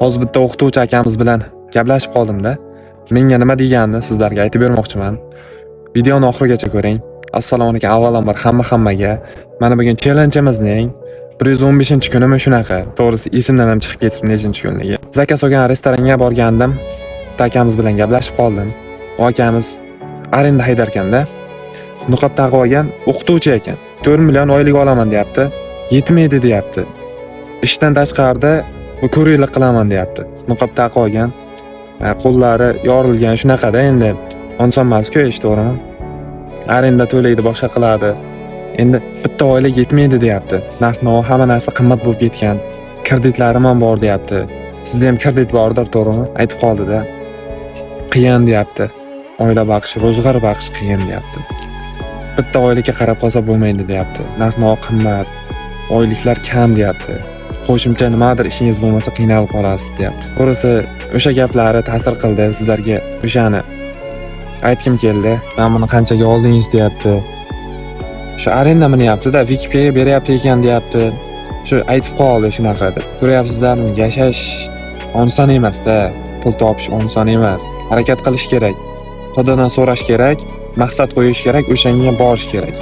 Hozir bitta o'qituvchi akamiz bilan gaplashib qoldim-da. Menga nima deganini sizlarga aytib bermoqchiman. Videoni oxirigacha ko'ring. Assalomu alaykum avvalambor hamma-hammaga. Mana bugun challenge'imizning 115-kunimi shunaqa. To'g'risi esimdan ham chiqib ketibdi nechinchi kunligi. Заказ olgan restoranga borgandim. Bitta akamiz bilan gaplashib qoldim. U akamiz arenda haydar ekanda. Niqob taqib olgan o'qituvchi ekan. 4 million oylik olaman deyapti. Yetmaydi deyapti. Ishdan tashqarida bu kuryelik qilaman deyapti. Niqob taqib olgan, qo'llari yorilgan shunaqada endi. Oson emas-ku ish, to'g'rimi? Arenda to'laydi, boshqa qiladi. Endi bitta oylik yetmaydi deyapti. Narx-navo hamma narsa qimmat bo'lib ketgan. Kreditlarim ham bor deyapti. Sizda ham kredit bordir, to'g'rimi? Aytib qoldi-da. Qiyin deyapti. Oila baqish, ro'zg'or baqish qiyin deyapti. Bitta oylikka qarab qolsa bo'lmaydi deyapti. Narx-navo qimmat, oyliklar kam deyapti. Qo'shimcha nimadir ishingiz bo'lmasa qiynalib qolasiz deyapti. To'g'risi o'sha gaplari ta'sir qildi sizlarga, o'shani aytgim keldi. "Men buni qanchaga oldingiz?" deyapti. Shu arenda minyapti-da, Wikipedia beryapti ekan deyapti. Shu aytib qoldi shunaqa deb. Ko'ryapsizlarmi, yashash oson emas-da. Pul topish oson emas. Harakat qilish kerak. Xudodan so'rash kerak, maqsad qo'yish kerak, o'shanga borish kerak.